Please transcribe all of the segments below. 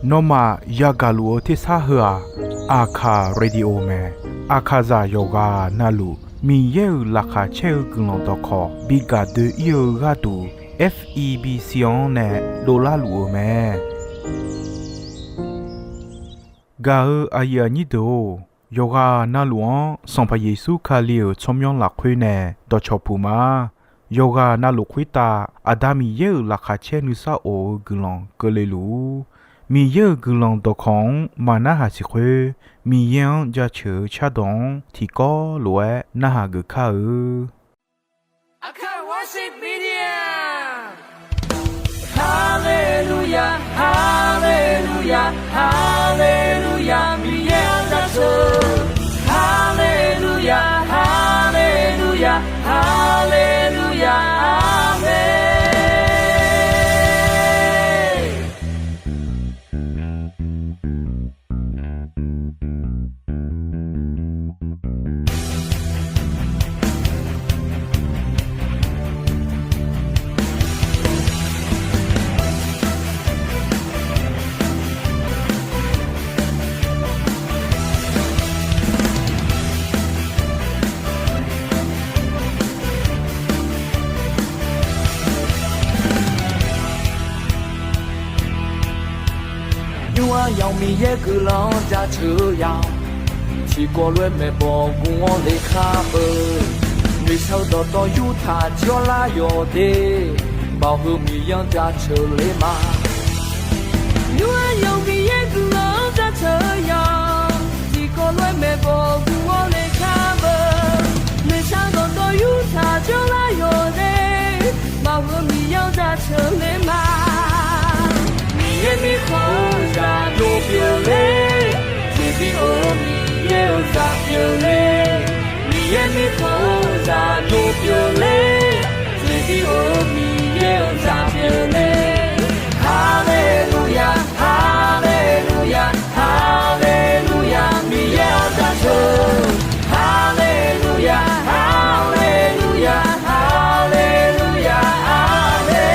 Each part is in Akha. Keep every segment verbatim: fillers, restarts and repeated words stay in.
Nawmaf yagaq luf-eu tersar heu-aq, Aqkaq Radio mae. Aqkaqzaq yawqghaq navluf Miqyaer-euq laqkhaq caer-eu guiqlanq dawqkawq bi gaq doe-ir-eu gharduq, F E B C-anr nae dovlar luf-eu mae. Gaq-eu aqyuif aqnyir deuq-or, yawqghaq navluf-anr Sanqpaq Yeqsur Kali-euq tsawrmyanr lafkhoer nae dawqcawq puq ma. Yawqghaq navluf khoertav Aqda Miqyaer-euq laqkhaq caer nuisar of-eu guiqlanq keuvle luf-ur. Miqyaer-euq guiqlanq dawqkawq-anr maqnarhaq siq khoer, Miqyaer-anr jaceuq-eu cardawq-anr tiqkawv lof-aer narhaq geuf kar-eu. Aqkaq Worship Media. Haleluya, haleluya, haleluya, Miqyaer-anr jaceuq. Haleluya, haleluya, haleluya, aqmeq. Nymr-aer yamq Miqyaer guiqlanq-anr jaceuq-eu ya-awq. Tiqkawv lof-aer maeqbawq guv-awr le kar beu. Noeqshaq-eu dawqtawv yurtaq jir-awr lar yawq de. Baoq heu Miqyaer-anr jaceuq le ma. Nymr-aer yamq Miqyaer guiqlanq-anr jaceuq-eu ya-awq. Tiqkawv lof-aer maeqbawq guv-awr le kar beu. Noeqshaq-eu dawqtawv yurtaq jir-awr lar yawq de. Baoq heu Miqyaer-anr jaceuq le ma. Miqyaer mirkhanq-eu zaq dov pyeuf le. Tiqbi of-eu Miqyaer-euq zaq pyeuf le. Miqyaer mirkhanq-eu zaq dov pyeuf le. Tiqbi of-eu Miqyaer-euq zaq pyeuf le. Haleluya, haleluya, haleluya, Miqyaer-anr jaceuq. Haleluya, haleluya, haleluya, aqmeq.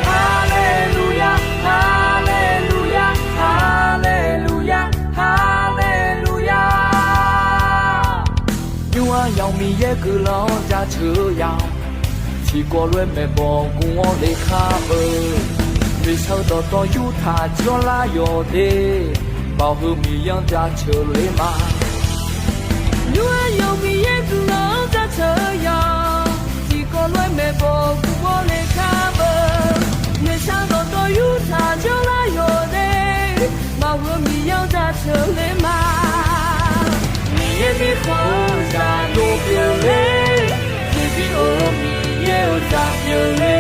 Haleluya, haleluya, haleluya, haleluya. Nymr-aer yamq Miqyaer guiqlanq-anr jaceuq-eu ya-awq. Tiqkawv lof-aer maeqbawq guv-awr le kar beu. Noeqshaq-eu dawqtawv yurtaq jir-awr lar yawq de. Baoq heu Miqyaer-anr jaceuq le ma. Nymr-aer yamq Miqyaer guiqlanq-anr jaceuq-eu ya-awq. Tiqkawv lof-aer maeqbawq guv-awr le kar beu. Noeqshaq-eu dawqtawv yurtaq jir-awr lar yawq de. Baoq heu Miqyaer-anr jaceuq le ma. Miqyaer mirkhanq-eu zaq dov pyeuf le. Tiqbi of-eu Miqyaer-euq zaq pyeuf le.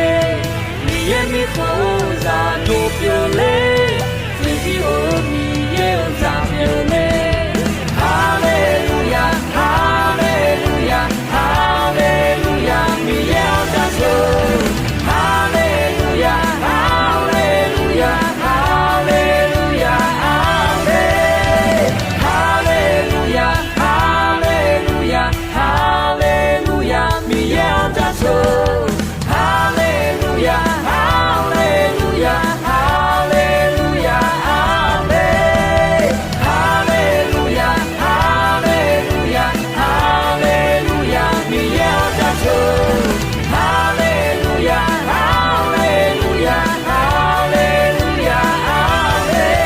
Miqyaer mirkhanq-eu zaq dov pyeuf le. Tiqbi of-eu Miqyaer-euq zaq pyeuf le. Haleluya, haleluya, haleluya, Miqyaer-anr jaceuq. Haleluya, haleluya, haleluya, aqmeq. Haleluya, haleluya, haleluya, Miqyaer-anr jaceuq. Haleluya, haleluya, haleluya, aqmeq. Haleluya, haleluya, haleluya, Miqyaer-anr jaceuq. Haleluya, haleluya, haleluya, aqmeq.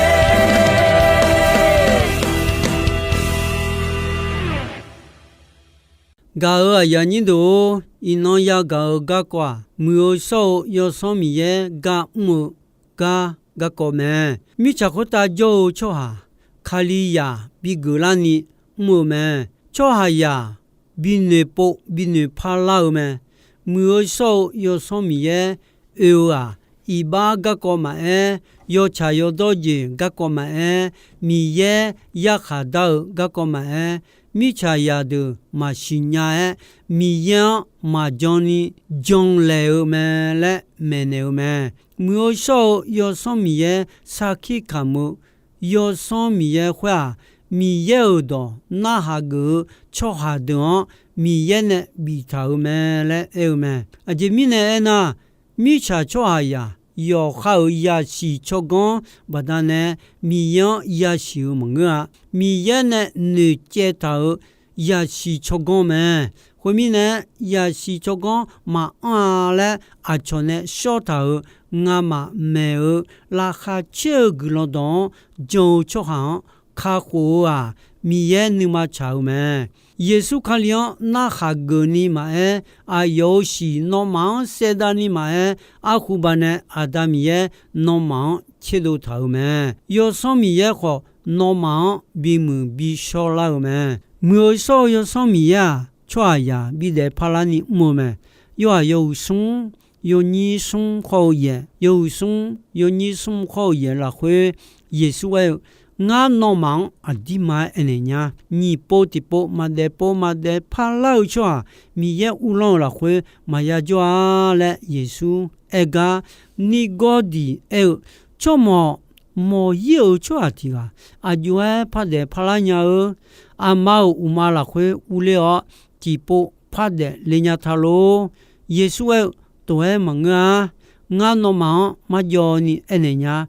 Gaq-euq aqyuif aqnyir deuq-or, iqnan yagaq-euq garkawv-aq, Muiq-eu shawr-eu Yawsanr Miqyaer gar mr-eu gar garkawv mae. Mirtsaq khoertav jawr-eu tsawrhaq Kalizaq bigeuf larni mr-eu mae. Tsawrhaqzaq binoeq pov binoeq par lar-eu mae. Muiq-eu shawr-eu Yawsanr Miqyaer oe-eu-aq, iqbax garkawv maqaer, yawtsaq yawdawr jeq garkawv maqaer, Miqyaer yarkhaq dar-eu garkawv maqaer, mirtsaqzaq deuq maqsiq nya-aer, Miqyaer-anr maqjan ni janlaeq-eu mae laer maeqnaeq-eu mae. Muiq-eu shawr-eu Yawsanr Miqyaer sarkir kamq-eu Yawsanr Miqyaer khoer-aq, Miqyaer-euq dawq narhaq geuf-eu tsawrhaq deuq-anr Miqyaer nae biftaq-euq mae laer aer-eu mae. Aqjeq mirnae aernar, mirtsaq tsawrhaqzaq yawqha-euq yasiq tsawrganr baqdanae Miqyaer-anr yasiq-eu maqngeur-a. Miqyaer nae noeqcaev taq-euq yasiq tsawrganr mae. Khoermirnae, yasiq tsawrganr maqanr-a laer aqcawq nae shawr taq-euq ngamaf maeq-eu laqkhaq caer-eu guiqlanq dawq-anr jan-eu tsawrhaq-anr kakhof-eu-aq, Miqyaer nuima tsaq-eu mae. Yeqsur Kali-anr narhaq geuf ni maqaer, aqyawf-euq shiq nawmaf-anr saevdav ni maqaer, arhu baqdanae Aqda Miqyaer nawmaf-anr tserdov taq-euq mae. Yawsanr Miqyaer khawf, nawmaf-anr bimuiq bishawr lar-eu mae. Muiq-eu shawr-eu Yawsanr Miqyaer-aq, tsawrhaqzaq bidaef parlar ni mr-eu mae. Yorhaq yawhuiq smr, yawnyir smr khawr-eu yaeq, yawhuiq smr, yawnyir smr khawr-eu yaeq lafkhoer, Yeqsur aer-eu, Ngar nawmaf-anr aqdirma-aer aernaeq nya. Nyiq pov tiqpov maqdaef pov maqdaef parlar-eu tsawrhaq Miqyaer uvlanr-eu lafkhoer maqya jawr-a laer Yeqsur aer gar, Nirgawrdiq aer-eu, Tsawrmawq, mawq-ir-euq tsawrhaq tiq ghaq aqjox-aer pardaef parlar nya-eu. Aqma-euq uqma lafkhoer urler-awr, tiqpov pardaef le nya ta lor. Yeqsur aer-eu, Tof-aer maqngeur-a. Ngar nawmaf-anr marjawv ni aernaeq nya.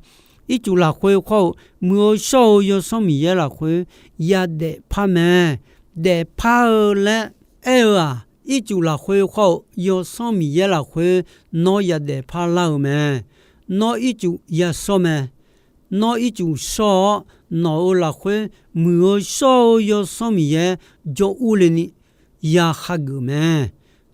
Ircuf lafkhoer khawr-eu Muiq-eu shawr-eu Yawsanr Miqyaer lafkhoer yadaef par mae. Daefpar-eu laer aer-eu-aq, ircuf lafkhoer khawr-eu Yawsanr Miqyaer lafkhoer nawr yadaef parlar-eu mae. Nawr ircuf yashawr mae. Nawr ircuf shawr-awr, nawq-euq lafkhoer Muiq-eu shawr-eu Yawsanr Miqyaer jawr urle ni ya hageuf mae.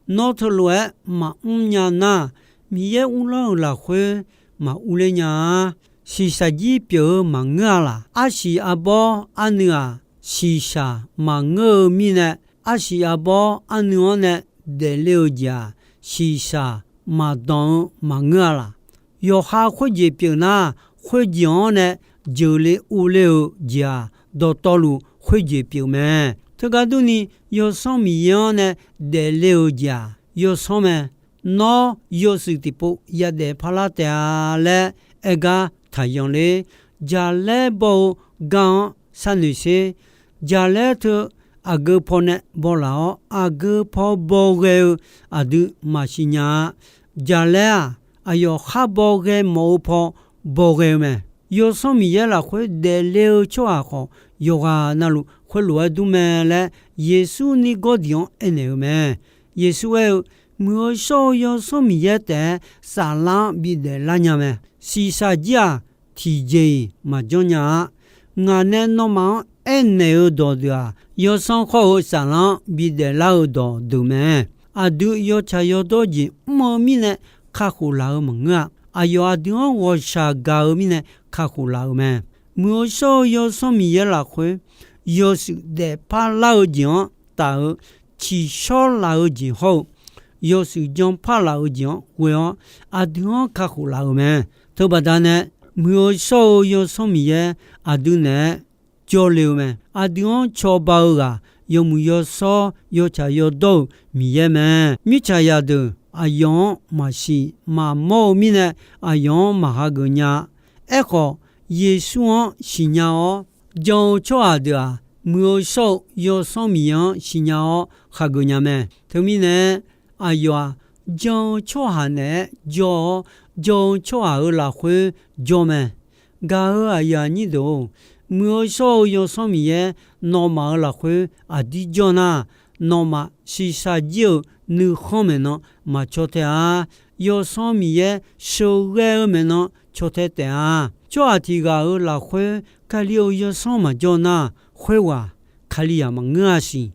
Nawr teulof-aer maqmr nya nar, Miqyaer uvlanr-euq lafkhoer maqurler nya-a. Shiqshaq jir pyeuf-eu maqngeur-a laq. Arsiq arbawr arnuiv-aq, shiqshaq maqngeur-eu mirnae, arsiq arbawr arnuiv-anr nae daefle-eu jeq-aq, shiqshaq maqdanq-eu maqngeur-a laq. Yawqha khoerjeq pyeuf nar, khoerjeq-anr nae jeuqle urler-eu jeq-aq, dawqtawvluf khoerjeq pyeuf mae. Teugar durni, Yawsanr Miqyaer-anr nae daefle-eu jeq-aq, yawsanr mae. Nawr yawshuif tiqpov yadaef parlar taef-a laer aer gar taqyan ler. Jaqlaer baw-eu gar-anr sharnoeq sher. Jaqlaer teu aqgeu pawnae baw laf-awr, aqgeu paw baw ghae-eu aqdui maqsiq nya-a. Jaqlaer-aq, aqyawf khar baw ghae mawf-eu paw baw ghae-eu mae. Yawsanr Miqyaer lafkhoer daefle-eu tsawrhaq khawf, yawqghaq navluf khoerlof-aer dur mae laer, Yeqsur Nirgawrdiq-anr aernaeq-eu mae. Yeqsur aer-eu, Muiq-eu shawr-eu Yawsanr Miqyaer taef-aer saflar-anr bidaef lar nya mae. Shiqshaq jir-aq, tiqjeq-iq maqjanr nya-a. Ngaq nae nawmaf-anr aernaeq-eu dawqdeuq-aq, yawsanr khawr-eu saflar-anr bidaef lar-eu dawqdeuq mae. Aqdui yawtsaq yawdawr jeq mr-eu mirnae kakhof laf-eu maqngeur-a. Aqyawf aqdui-anr ghawqshaq gaq-eu mirnae kakhof laf-eu mae. Muiq-eu shawr-eu Yawsanr Miqyaer lafkhoer yawshuif daefpar lar-eu jeq-anr taf-eu, ciqshawr laf-eu jeq hawr-eu, yawshuif janpar laf-eu jeq-anr ghoe-awr, aqdui-anr kakhof laf-euq mae. Teubaqda nae, Muiq-eu shawr-eu Yawsanr Miqyaer aqdui naeq-aer jawrle-eu mae. Aqdui-anr cawba-eu ghaq, yawmuiq yawshawr yawtsaq yawdawr-euq Miqyaer mae. Mirtsaqzaq deuq aqyawf-anr maqsiq maqmawr-eu mirnae, aqyawf-anr maqhageuf nya-a. Aerkhawf, Yeqsur-anr siqnya-awr jan-eu tsawrhaq deuq-aq, Muiq-eu shawr-eu Yawsanr Miqyaer-anr siqnya-awr hageuf nya mae. Teumirnae, aqyawf-aq, jan-eu tsawrhaq naeq-aer jawr-awr, jan-eu tsawrhaq-euq lafkhoer jawr mae. Gaq-euq aqyuif aqnyir deuq-or, Muiq-eu shawr-eu Yawsanr Miqyaer nawmaf-euq lafkhoer aqdir jawr nar, nawmaf shiqshaq jir-euq nuikhanr maeqnan maqcaw tae-a. Yawsanr Miqyaer sheuqghae-eu maeqnan caw tae taef-a. Tsawrhaq tiq ghaq-euq lafkhoer Kali-euq Yawsanr maqjawr nar, khoerghaq Kalizaq maqngeur-a siq.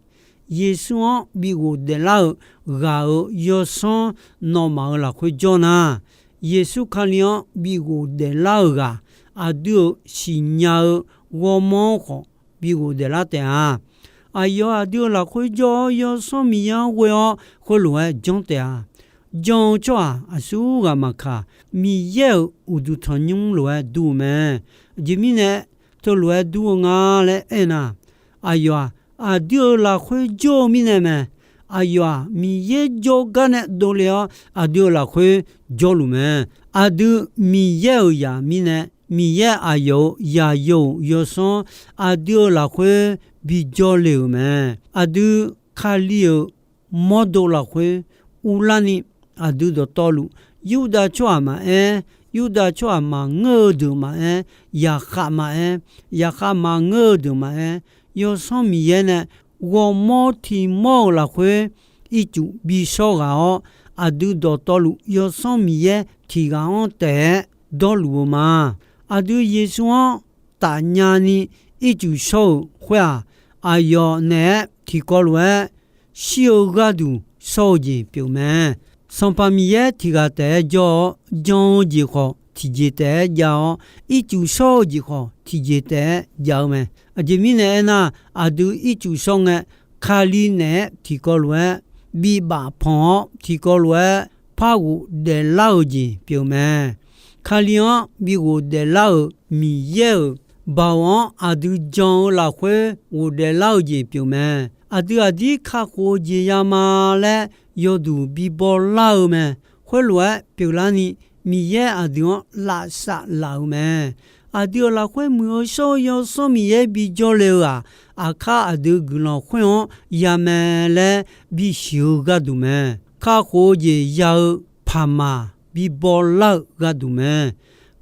Yeqsur-anr bi ghofdaef lar-eu ghaq-euq Yawsanr nawmaf-euq lafkhoer jawr nar, Yeqsur Kali-anr bi ghofdaef lar-euq ghaq, aqdui-euq siqnya-eu ghawrmawr-anr khawf bi ghofdaef lar taef-a. Aqyawf aqdui-euq lafkhoer jawr-awr, Yawsanr Miqyaer-anr ghoe-awr, khoerlof-aer janr taef-a. Jan-eu tsawrhaq aqsurghaq maqkaq, Miqyaer-euq uqduq tanqnymr lof-aer dur-eu mae. Aqjeq mirnae teulof-aer dur-eu nga laer aernar, aqyawf-aq, aqdui-euq lafkhoer jawr-eu mirnae mae. Aqyawf-aq, Miqyaer jawrgar nae dovle-awr, aqdui-euq lafkhoer jawrluf mae. Aqdui Miqyaer-euq zaq mirnae, Miqyaer aqyawf-euq zaqyo-euq yawsanr aqdui-euq lafkhoer bijawr le-euq mae. Aqdui Kali-euq mawrdo lafkhoer uvlarni, aqdui dawqtawvluf, Yurdav tsawrhaq maqaer, Yurdav tsawrhaq maqngeur-eu deuq maqaer, zaqkhav maqaer, zaqkhav maqngeur-eu deuq maqaer, Yawsanr Miqyaer nae ghawrmawr tiq mawr-euq lafkhoer ircuf bishawr ghaq-awr, aqdui dawqtawvluf Yawsanr Miqyaer tiq ghaq-anr taef-aer dawrluf-eu ma. Aqdui Yeqsur-anr tafnya ni ircuf shawr-euq khoer-aq, aqyawf naeq-aer tiqkawv lof-aer shir-eu gharduq shawr-eu jeq pyeuf mae. Sanqpaq Miqyaer tiq ghaq taef-aer jawr-awr, jan-eu jeq khawf tiqjeq taef-aer jav-awr, ircuf shawr-eu jeq khawf tiqjeq taef-aer jav-eu mae. Aqjeq mirnae aernar, aqdui ircuf shawr ngae, Kali naeq-aer tiqkawv lof-aer bibaf panq-awr, tiqkawv lof-aer par ghofdaef lar-eu jeq pyeuf mae. Kali-anr bi ghofdaef lar-euq Miqyaer-euq baoq-anr aqdui jan-eu lafkhoer ghofdaef lar-eu jeq pyeuf mae. Aqdui aqdir kakhof-eu jeq ya ma laer yawduq bibaw lar-eu mae. Khoerlof-aer pyeuflarni, Miqyaer aqdui-anr lavsav laf-euq mae. Aqdui-euq lafkhoer muiq-eu shawr-eu Yawsanr Miqyaer bijawr le-eu-aq, aqkar aqdui guiqlanq khoer-anr ya mae laer bisiq-eu gharduq mae. Kakhof-eu jeq ya-eu paqmaq bibaw lar-eu gharduq mae.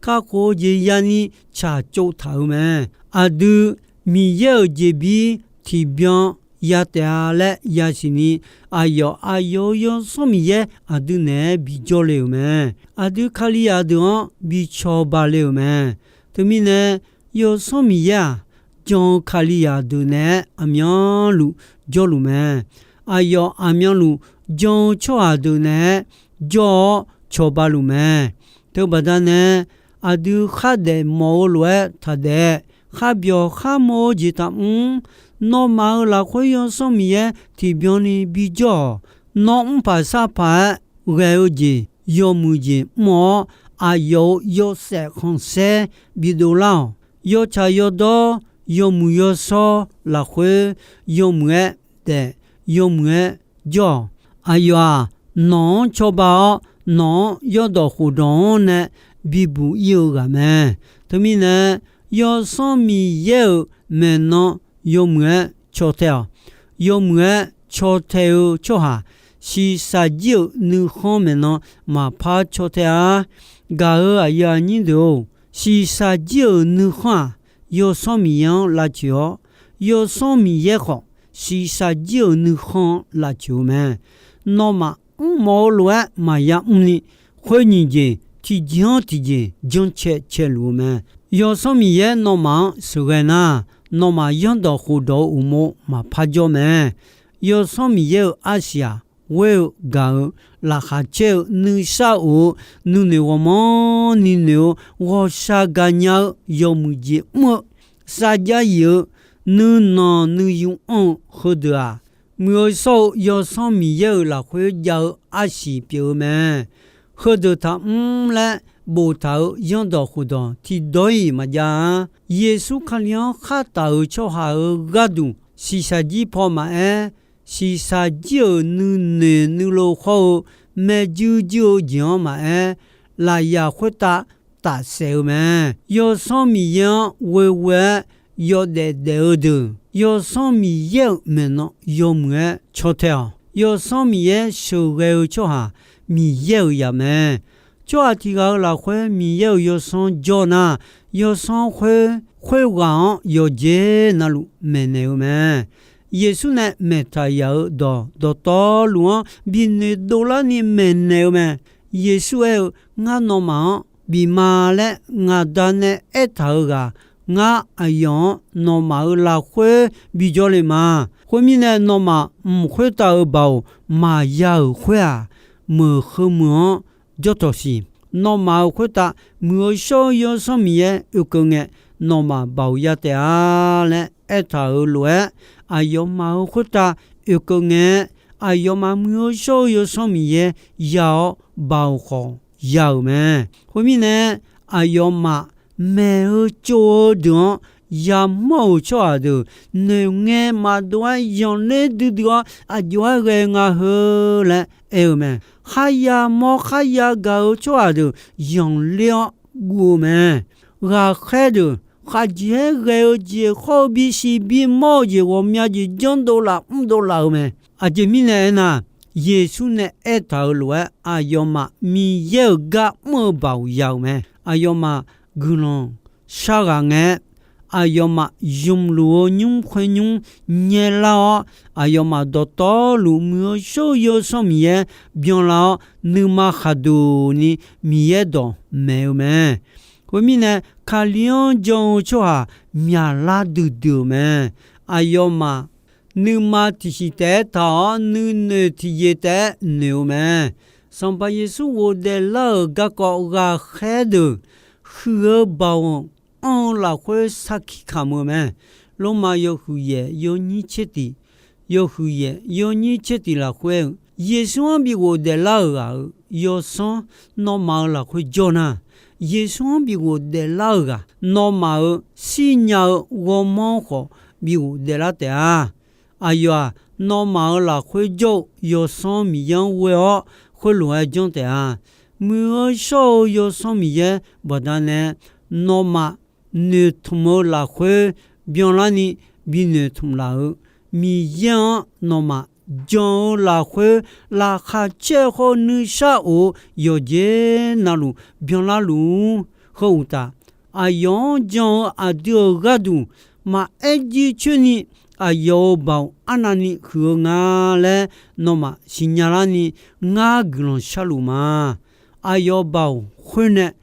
Kakhof-eu jeq yani tsaqtsov taq-euq mae. Aqdui Miqyaer-euq jeqbir tiqbyan ya taef-a laer yasiq ni, aqyawf aqyawf-euq Yawsanr Miqyaer aqdui naeq-aer bijawr le-euq mae. Aqdui Kalizaq deuq-anr bi cawba le-euq mae. Teumirnae, Yawsanr Miqyaer-aq, jan-eu Kalizaq deuq naeq-aer aqmyanluf jawrluf mae. Aqyawf aqmyanluf jan-eu tsawrhaq deuq naeq-aer jawr-awr cawba luf mae. Teubaqda nae, aqdui khardaef mawf-eu lof-aer taqdaef, kharbyawq kharmawr-eu jeq taqmr. Nawmaf-euq lafkhoer Yawsanr Miqyaer tiqbyan ni bijawr-awq. Nawr mrpaq sarpaq-aer ghae-eu jeq yawmuiq jeq mr-awr, aqyawf-euq yawshaef khanqsaer bidov lar-awq. Yawtsaq yawdawr, yawmuiq yawshawr lafkhoer yawmuiq-aer daef, yawmuiq-aer jawr-awq. Aqyawf-aq, nawq-anr cawba-awr, nawq-anr zanrdawq khofdawq-anr nae bibuq ir-eu ghaq mae. Teumirnae, Yawsanr Miqyaer-euq maeqnan yawmuiq-aer caw tae-awq. Yawmuiq-aer caw tae-eu tsawrhaq, shiqshaq jir-euq nuikhanr maeqnan maqpar caw tae-a. Gaq-euq aqyuif aqnyir deuq-or, shiqshaq jir-euq nuikhanr-aq, Yawsanr Miqyaer-anr lavcoeq-awr, Yawsanr Miqyaer khawf, shiqshaq jir-euq nuikhanr-anr lavcoeq-eu mae. Nawmaf mrmawf-eu lof-aer maqya mrni, khoer nyiq jeq tiqjeq-anr tiqjeq jancae caeluf-eu mae. Yawsanr Miqyaer nawmaf-anr sheuqghae nar, nawmaf zanrdawq khofdawq-eu uqmov maqpar jawr mae. Yawsanr Miqyaer-euq arsiq-aq, ghoer-eu gaq-eu laqkhaq caer-eu nuisar of-eu nuinoeq ghawqmanrni noeq-eu ghawqshaq gaqnya-eu yawmuiq jeq mr-eu sarjax yif-eu nuinanq nuiyu anr-eu heudeuq-aq, muiq-eu shawr-eu Yawsanr Miqyaer-euq lafkhoer jav-eu arsiq pyeuf-eu mae. Heudeuq taqmr laer boftaq-euq zanrdawq khofdawq tiqdawq-iq maqjav-a. Yeqsur Kali-anr khar taf-euq tsawrhaq-euq gharduq, shiqshaq jir paw maqaer, shiqshaq jir-euq nuinoeq nuilov hawr-eu maeqjuir juir-eu jeq-anr maqaer, lafyaq khoertav tafsaef-eu mae. Yawsanr Miqyaer-anr ghoeghoe-aer yawdaef daef-eu deuq, Yawsanr Miqyaer-euq maeqnan yawmuiq-aer caw tae-awq. Yawsanr Miqyaer sheuqghae-eu tsawrhaq, Miqyaer-euq zaq mae. Tsawrhaq tiq ghaq-euq lafkhoer Miqyaer-euq Yawsanr jawr nar, Yawsanr khoer khoerghaq-anr yawqjeq navluf maeqnaeq-eu mae. Yeqsur nae maeqtaq yaq-euq dawq dawqtawvluf-anr binoeq dovlarni maeqnaeq-eu mae. Yeqsur aer-eu, Ngar nawmaf-anr bif ma laer ngaqda nae aertaq-euq ghaq, ngar aqyawf-anr nawmaf-euq lafkhoer bijawr le ma. Khoermirnae, nawmaf mq khoertav-euq baoq maqya-euq khoer-aq, meuq heumeuq-anr jawr tawq siq. Nawmaf-euq khoertav muiq-eu shawr-eu Yawsanr Miqyaer oekeuv ngae, nawmaf baoq ya taef-a laer aertaq-euq lof-aer, aqyawfmaf-euq khoertav oekeuv ngae-aer, aqyawfmaf muiq-eu shawr-eu Yawsanr Miqyaer ya-awr baoq khawf ya-euq mae. Khoermirnae, aqyawfmaf maeq-eu tsov-eu deuq-anr yamawr-euq tsawrhaq deuq noeqngae maqdov-aer zanqler duidui-awr aqjox-aer ghae nga heu laer aer-eu mae. Kharya mawr kharya gaq-eu tsawrhaq deuq zanqler-awr guv-eu mae. Ghaqkhaer deuq khaqjeq-aer ghae-eu jeq khawr-eu bisiq bimawr-eu jeq ghawqmya jeq janrdov laf mrdov laf-eu mae. Aqjeq mirnae aernar, Yeqsur nae aertaq-euq lof-aer aqyawfmaf Miqyaer-euq gar mr-eu baoq ya-euq mae. Aqyawfmaf guiqlanq shar ghaq ngae-aer, aqyawfmaf zmqluf-eu nymr khoer nymr nyaelar-awr, aqyawfmaf dawqtawvluf muiq-eu shawr-eu Yawsanr Miqyaer byanlar-awr, nuima khaqduq ni Miqyaer dawq maeq-eu mae. Khoermirnae, Kali-anr jan-eu tsawrhaq myaqlar duidui-euq mae. Aqyawfmaf nuima tiqsiq taef-aer taq-awr, nuinoeq tiqjeq taef-aer noeq-eu mae. Sanqpaq Yeqsur ghofdaef lar-euq garkawv ghaqkhaer deuq huiq-eu baoq anr-eu lafkhoer sarkir kamq-eu mae. Lormav yawhuiq yaef yawnyir tser tiq, yawhuiq yaef yawnyir tser tiq lafkhoer-eu, Yeqsur-anr bi ghofdaef lar-euq ghaq-euq Yawsanr nawmaf-euq lafkhoer jawr nar, Yeqsur-anr bi ghofdaef lar-euq ghaq nawmaf-euq shirnya-eu ghawrmawr khawf bi ghofdaef lar taef-a. Aqyawf-aq, nawmaf-euq lafkhoer jawr-eu Yawsanr Miqyaer-anr ghoe-awr khoerlof-aer janr taef-a. Muiq-eu shawr-eu Yawsanr Miqyaer baqdanae nawmaf noeqtmq-eu lafkhoer byanlarni bi noeqtmq laf-euq Miqyaer-anr nawmaf jan-eu lafkhoer laqkhaq caer-eu khawr nuisar of-eu yawqjeq navluf byanlar luf-ur. Heu uqtaf, aqyawf-anr jan-eu aqdui-euq gharduq maqaer jircoer ni aqyawf-euq baoq arnavni huiq-eu nga laer nawmaf siqnya larni ngar guiqlanq sharluf ma. Aqyawf baoq khoer nae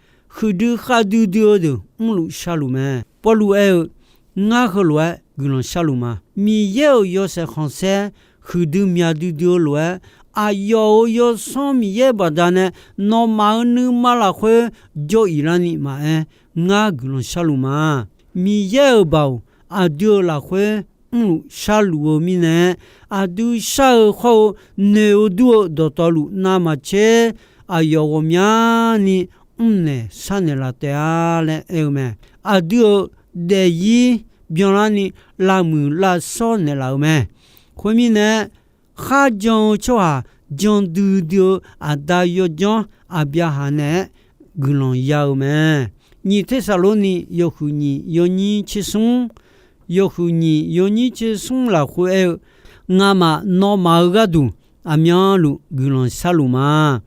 huiqdui khavdui dui-eu deuq mrluf sharluf mae. Pawrluv aer-eu, ngar heulof-aer guiqlanq sharluf ma. Miqyaer-euq yawshaef khanqsaer huiqdui myaq duidui-eu lof-aer, aqyawf-euq Yawsanr Miqyaer baqdanae nawmaf-euq nuima lafkhoer jawr-iq larni maqaer, ngar guiqlanq sharluf ma. Miqyaer-euq baoq aqdui-euq lafkhoer mrluf sharluf-eu mirnae-aer, aqdui shar-eu khawr-eu noeq-eu dur-eu dawqtawvluf navmaqtser aqyawf ghawqmyani mrnaeq sharnaeq laf taef-a laer aer-eu mae. Aqdui-euq daefzir byanlarni lavmuiq lavshawr naeqlaf-eu mae. Khoermirnae-aer, kharjan-eu tsawrhaq jan duidui-eu aqda yawdzanr Aqbyaqhaq naeq-aer guiqlanq ya-eu mae. Nyiq Tersaqlorni yawhuiq nyiq yawnyir tser smr, yawhuiq nyiq yawnyir tser smr lafkhoer aer-eu, ngamaf nawmaf-euq gharduq aqmyanluf guiqlanq sharluf ma.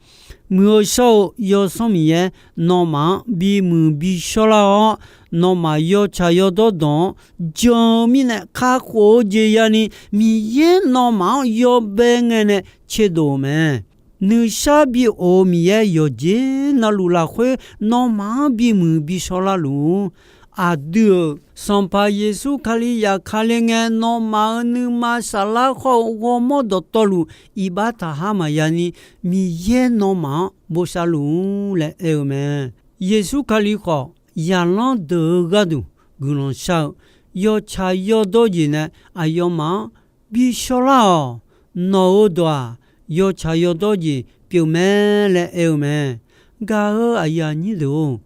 Muiq-eu shawr-eu Yawsanr Miqyaer nawmaf-anr bimuiq bishawr lar-awr, nawmaf yawtsaq yawdawr dawq-anr jan-eu mirnae kakhof-eu jeq yani Miqyaer nawmaf-anr yawbae ngae nae tserdov-eu mae. Nuishar bi of-eu Miqyaer yawqjeq navluf lafkhoer nawmaf-anr bimuiq bishawr larluf-ur. Aqdui-euq Sanqpaq Yeqsur Kali zafkale ngae nawmaf-euq nuima saflar khawr-eu ghawrmawr dawqtawvluf iqbax taqha maqya ni Miqyaer nawmaf-anr bosav luf-ur laer aer-eu mae. Yeqsur Kali khawf, zaqlanr deuq-eu gharduq guiqlanq shar-eu yawtsaq yawdawr jeq nae aqyawfmaf-anr bishawr lar-awq. Nawq-euq dawq-aq, yawtsaq yawdawr jeq pyeuf mae laer aer-eu mae. Gaq-eu aqyuif aqnyir deuq-or,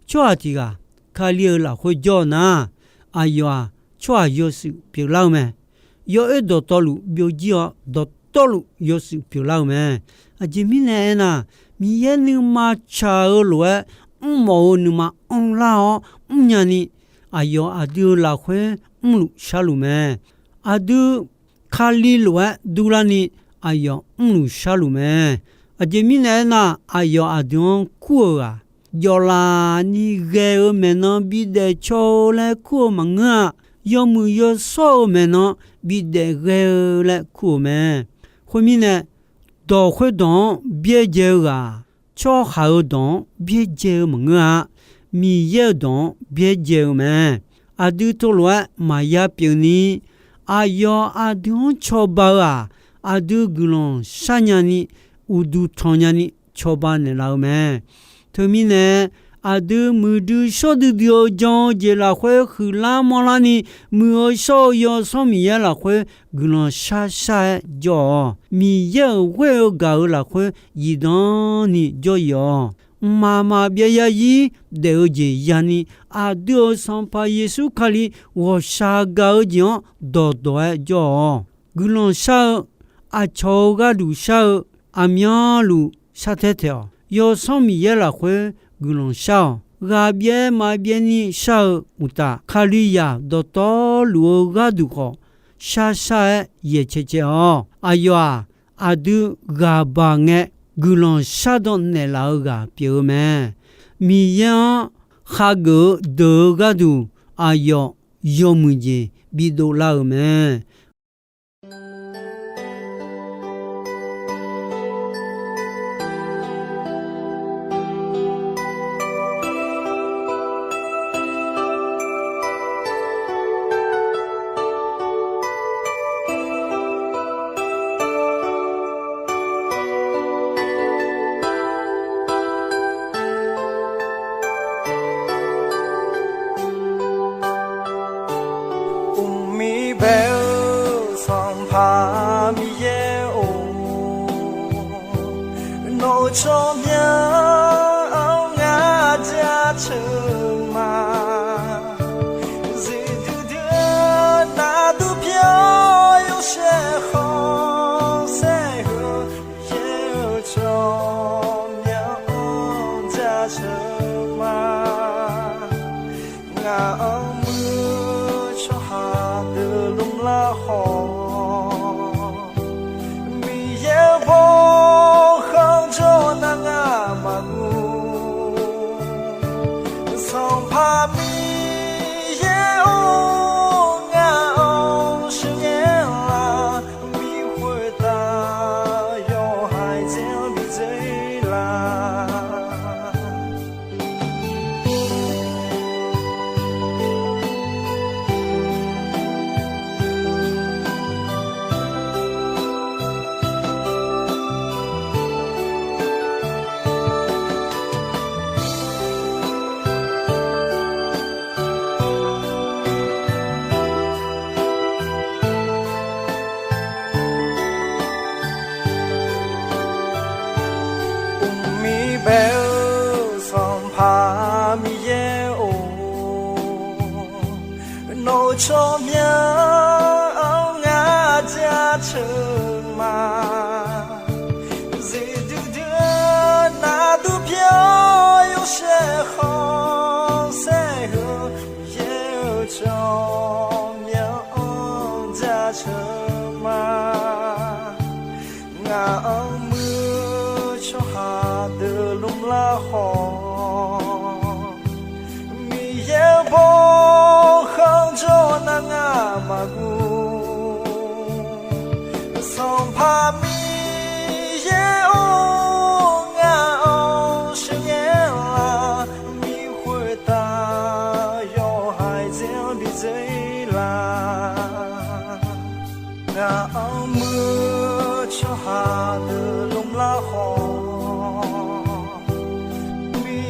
tsawrhaq tiq ghaq Kali-euq lafkhoer jawr-eu nar, aqyawf-aq, tsawrhaq yawshuif pyeuflar-eu mae. Yawoer dawqtawvluf byovjir-awr, dawqtawvluf yawshuif pyeuflar-eu mae. Aqjeq mirnae aernar, Miqyaer nuima tsaq-eu lof-aer mrmawf-eu nuima anrlar-awr mrnya ni, aqyawf aqdui-euq lafkhoer mrluf sharluf mae. Aqdui Kali lof-aer durlarni aqyawf mrluf sharluf mae. Aqjeq mirnae aernar, aqyawf aqdui-anr kur-eu ghaq, jawflaf ni ghae-eu maeqnan bidaef caw-eu laer kur-eu maqngeur-a. Yawmuiq yawshawr-eu maeqnan bidaef ghae-eu laer kur-euq mae. Khoermirnae, dawq khoerdawq-anr byaerdzae-eu ghaq, tsawrhaq-euq dawq-anr byaerdzae-eu maqngeur-a. Miqyaer-euq dawq-anr byaerdzae-eu mae. Aqdui teulof-aer maqya pyeufni, aqyawf aqdui-anr cawba-eu-aq, aqdui guiqlanq sharnya ni, uqduq tanqnya ni cawba naeqlaf-eu mae. Teumirnae, aqdui muiqdui shawr duidui-eu jan-eu jeq lafkhoer huiqlar manrlar ni, muiq-eu shawr-eu Yawsanr Miqyaer lafkhoer guiqlanq shar shar-aer jawr-awq. Miqyaer-euq ghoer-eu gaq-euq lafkhoer zifdan ni jawr-iq-awq. mqmaq maqbyav yarzir daef-eu jeq yani, aqdui-euq Sanqpaq Yeqsur Kali ghawqshaq gaq-eu jeq-anr dawqdawq-aer jawr-awq. Guiqlanq shar-eu, aqcawq-euq gharduq shar-eu, aqmyanluf shartaer taeq-awq. Yawsanr Miqyaer lafkhoer guiqlanq shar-awq. Ghaqbyaer maqbyaer ni shar-eu uqtaf, Kalizaq dawqtawvluf-eu gharduq khawf, sharshar-aer yaeq cae cae-awq. Aqyawf-aq, aqdui ghaq baq ngae, guiqlanq shardan naeqlaf-eu ghaq pyeuf-eu mae. Miqyaer-anr khageuf-eu deuq-eu gharduq, aqyawf yawmuiq jeq bidov lar-euq mae. Uqmir bae-eu Sanqpaq Miqyaer-or, nawq-euq tsawrmyanr-anr ngar jaceuq ma. Zifduidui-eu nardur pyawr yawshaef khanqsaer heu, yaer-eu tsawrmyanr-anr jaceuq ma. Ngaq-anr muir-eu tsawrhaq deuq lmr lar khawf, Miqyaer-eu bawkhanq jawr nar ngar maqguv. Sanqpaq Miqyaer-or, ngaq-anr sheuqghae la, Miqkhoeq taf yawhaiq dzaer-anr bidzae la. Uqmir bae-eu Sanqpaq Miqyaer-or, nawq-euq tsawrmyanr-anr ngar jaceuq ma. Zifduidui-eu nardur pyawr yawshaef khanqsaer heu, yaer-eu tsawrmyanr-anr jaceuq ma. Ngaq-anr muir-eu tsawrhaq deuq lmr lar khawf, Miqyaer-eu bawkhanq jawr nar ngar maqguv. Sanqpaq Miqyaer-or, ngaq-anr sheuqghae la, Miqkhoeq taf yawhaiq dzaer-anr bidzae la. Ngaq-anr muir-eu tsawrhaq deuq lmr lar khawf, Miqyaer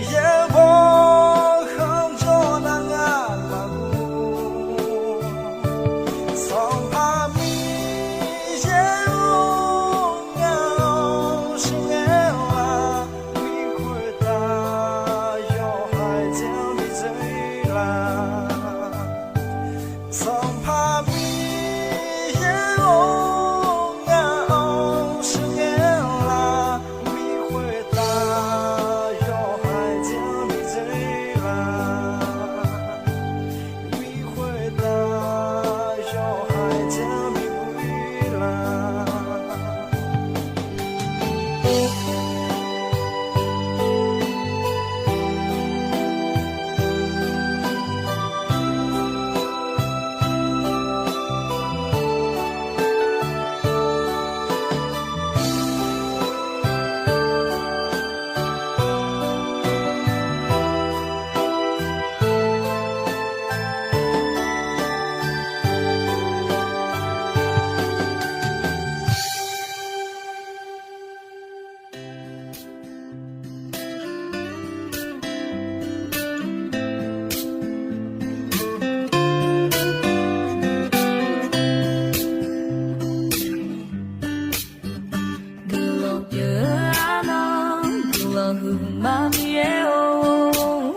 Miqyaer-or,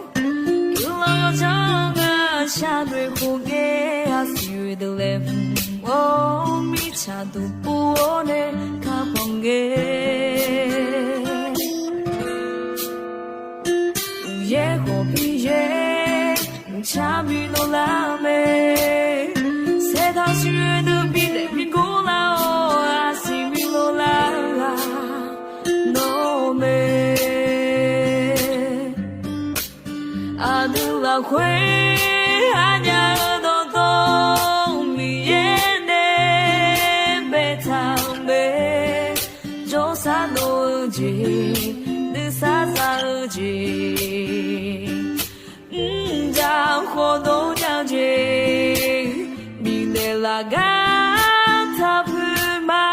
guiqlanq yawdzanr-eu shaqnoeq khof ngae, aqsiq oe deuq laeqhmq-awr, mirtsaq duqpov-awr nae kakhanq ngae, Miqyaer khawf Miqyaer, mqcar bi loflar mae. Saertaq siqyoer deuq bidaef bi gor lar-awr, aqsiq bi loflar-eu ghaq nawr mae. Aqdui lafkhoer aqnyaf-eu dawqtawv Miqyaer nae baetaq-euq mae. Jawrsar dov-eu jeq, nuisar za-eu jeq, mrjaq khawf dov nya jeq, bifnaeq laf gar taq poeq ma.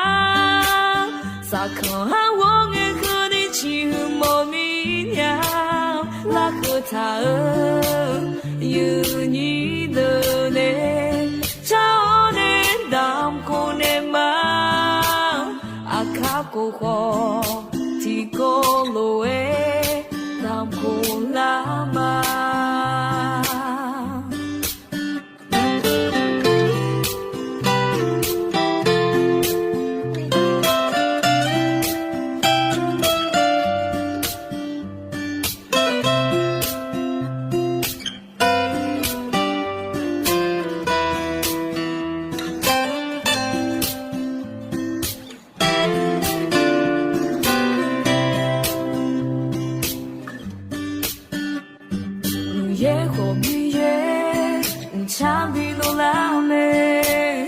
Saqkanq har ghawr ngae keuvni ciqhuiq mawf mir nya, larkeuv taq-eu yuifnyir deuq nae car-awr nae damq khof naeq ma. Aqkar khof khawf tiqkawv lof-aer damq khof lar ma. Miqyaer khawf Miqyaer, mqcar bi loflar mae.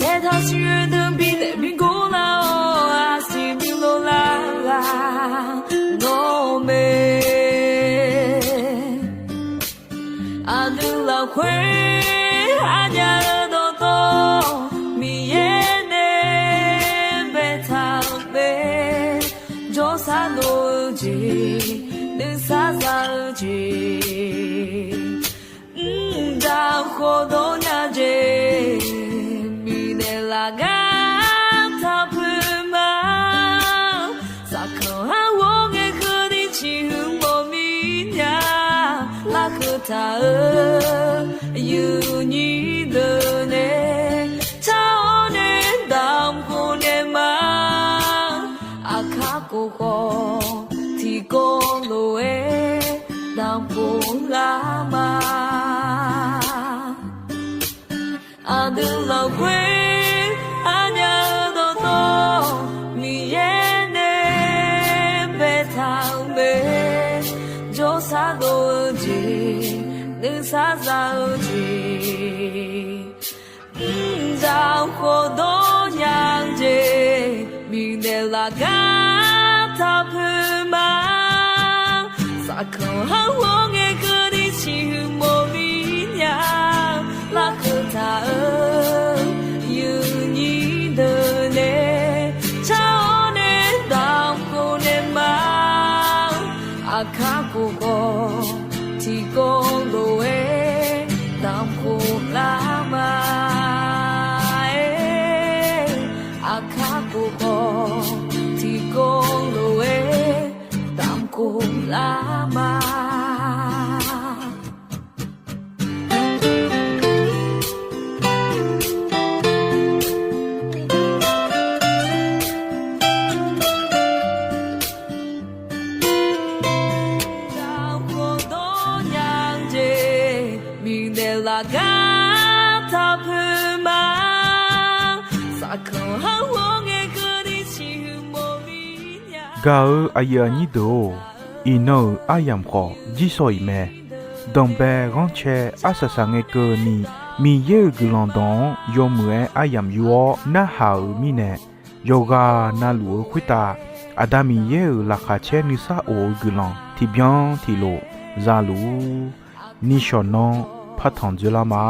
Saertaq siqyoer deuq bidaef bi gor lar-awr, aqsiq bi loflar-eu ghaq nawr mae. Aqdui lafkhoer aqnyaf-eu dawqtawv Miqyaer nae baetaq-euq mae. Jawrsar dov-eu jeq, nuisar za-eu jeq, mrjaq khawf dov nya jeq, bifnaeq laf gar taq poeq ma. Saqkanq har ghawr ngae keuvni ciqhuiq mawf mir nya, larkeuv taq-eu yuifnyir deuq nae car-awr nae damq khof naeq ma. Aqkar khof khawf tiqkawv lof-aer damq khof lar ma. Aqdui lafkhoer aqnyaf-eu dawqtawv Miqyaer nae baetaq-euq mae. Jawrsar dov-eu jeq, nuisar za-eu jeq, mrjaq khawf dov nya-eu jeq, bifnaeq laf gar taq poeq ma. Saqkanq har ghawr ngae keuvni ciqhuiq mawf mir nya, larkeuv taq-eu yuifnyir deuq nae car-awr nae damq khof naeq ma. Aqkar khof khawf tiqkawv lof-aer damq khof lar ma. Aqkar khof khawf tiqkawv lof-aer damq khof lar ma. Damq khof dov nya-eu jeq, bifnaeq laf gar taq poeq ma. Saqkanq har ghawr ngae keuvni ciqhuiq mawf mir nya. Gaq-eu aqyuif aqnyir deuq-or, iqnan-euq aryamq khawf jirsawq iq mae. Danqbae ghanrcae arsaq saq ngae keuvni, Miqyaer-euq guiqlanq dawq-anr yawmuiq-aer aryamq yur-awr narhaq-euq mirnae, yawqghaq na luf-eu khoertav Aqda Miqyaer-euq laqkhaq caer nuisar of-eu guiqlanq tiqbyan tiqlof za luf-ur. Nishawq nanr partanq dzoerlar ma.